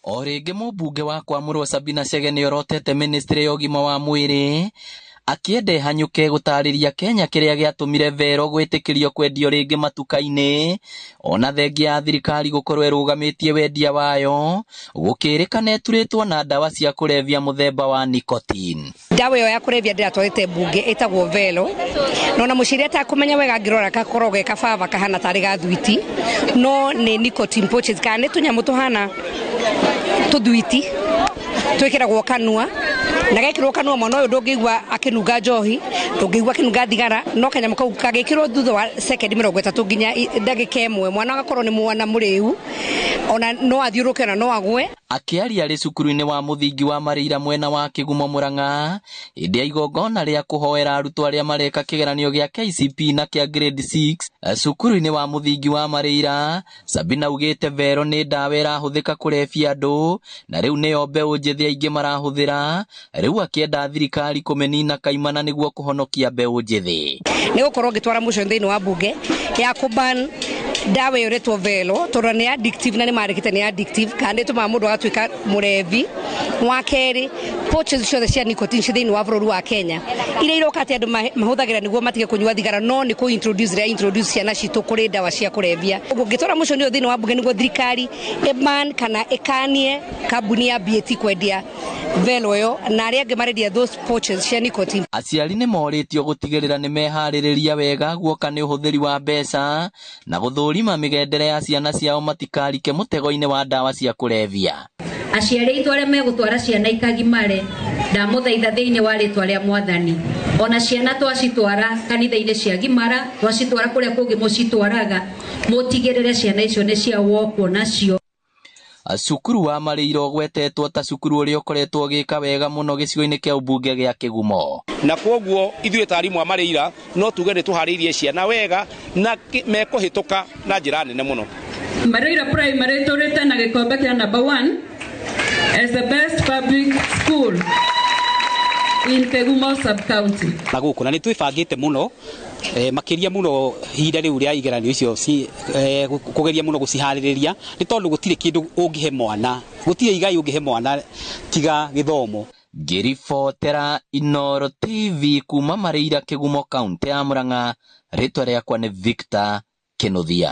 O rĩngĩ mũmbunge wa kwamũrwo Sabina Chege nĩorotete ministry ya ũgima wa mwĩrĩ akĩenda ĩhanyũke gũtarĩria Kenya kĩrĩa gĩatũmire Vero gwĩtĩkĩrio kwendio rĩngĩ matuka-inĩ ona thengia ya thirikari gũkorwo ĩrũgamĩtie wendia wayo gũkĩrĩkana ĩturĩtwo na ndawa cia kũrebia mũthemba wa nicotine. Ndawa ĩyo ya kũrebia ndĩratwarĩte mbunge ĩtagwo Velo, na ona mũciari atakũmenya wega angĩrora gakoragwo ge kababa kahana tarĩ ga thwiti, no nĩ nicotine pouches kana nĩ tũnyamũ tũhana tũthwiti twĩkĩragwo kanua, na gekĩrwo kanua mwana ũyũ ndũngĩigua akĩnunga njohi, ndũngĩigua akĩnunga thigara, no kanyamũ kau kagĩkĩrwo thutha wa sekendi 30 nginya ndagĩka 1 mwana agakorwo nĩ mwana mũrĩu, ona no athiũrũke ona no agwe. Akĩaria arĩ cukuru-inĩ wa mũthingi wa Marĩira mwena wa Kĩgumo Mũrang'a hĩndĩ ya igongona rĩa kũhoera arutwo arĩa mareka kĩgeranio gĩa KCPE na kĩa grade 6 cukuru-inĩ wa mũthingi wa Marĩira, Sabina augĩte Vero nĩ ndawa ĩrahũthĩka kũrebia andũ na rĩu nĩyo mbeũ njĩthĩ aingĩ marahũthĩra, rĩu akĩenda thirikari kũmĩnina kaimana nĩguo kũhonokia mbeũ njĩthĩ. Nĩ gũkorwo ngĩtwara motion thĩinĩ wa mbunge ya kũban ndawa ĩyo ĩretwo Velo tondũ nĩ addictive na nĩ marĩkĩte nĩ addictive kana nĩ ĩtũmaga mũndũ agatuĩka mũrevi. Wa kerĩ, pouches ciothe cia nicotine ci thĩinĩ wa bũrũri wa Kenya iria iroka atĩ andũ mahũthagĩra nĩguo matige kũnyua thigara, no nĩ kũ introduce rĩa introduce ciana citũ kũrĩ ndawa cia kũrebia. Ũguo ngĩtwara motion ĩyo thĩinĩ wa mbunge nĩguo thirikari ĩban kana ĩkanie kambuni ya BAT kwendia Velo ĩyo na arĩa angĩ marendia those pouches cia nicotine. Aciari nĩ morĩtio gũtigĩrĩra nĩ meharĩrĩria wega guoka nĩ ũhũthĩri wa mbeca na gũthũrima mĩgendere ya ciana ciao matikarike mũtego-inĩ wa ndawa cia kũrebia. Aciari aitũ arĩa megũtwara ciana ikagimare, ndamũthaitha thĩinĩ wa rĩtwa rĩa Mwathani, ona ciana twacitwara kanitha-inĩ cia gimara, twacitwara kũrĩa kũngĩ mũcitwaraga, mũtigĩrĩre ciana icio nĩ cia wokwo nacio. Cukuru wa Marĩira ũgwetetwo ta cukuru ũrĩa ũkoretwo ũgĩka wega mũno gĩcigo-inĩ kĩa ũmbunge gĩa Kĩgumo. Na kwoguo ithuĩ ta arimũ a Marĩira no tuge nĩ tũharĩirie ciana wega na mekũhĩtũka na njĩra nene mũno. Marĩira Primary tũrĩte na gĩkombe kĩa number 1 as the best public school in Kĩgumo sub-county. Na gũkũ na nĩ twĩbangĩte mũno, makĩria mũno ihinda rĩu rĩa igeranio icio kũgeria mũno gũciharĩrĩria, nĩ tondũ gũtirĩ kĩndũ ũngĩhe mwana, gũtirĩ igai ũngĩhe mwana tiga gĩthomo. Ngĩribotera Inooro TV kuma Marĩira Kĩgumo kaunti ya Murang'a, rĩtwa rĩakwa nĩ Victor Kĩnuthia.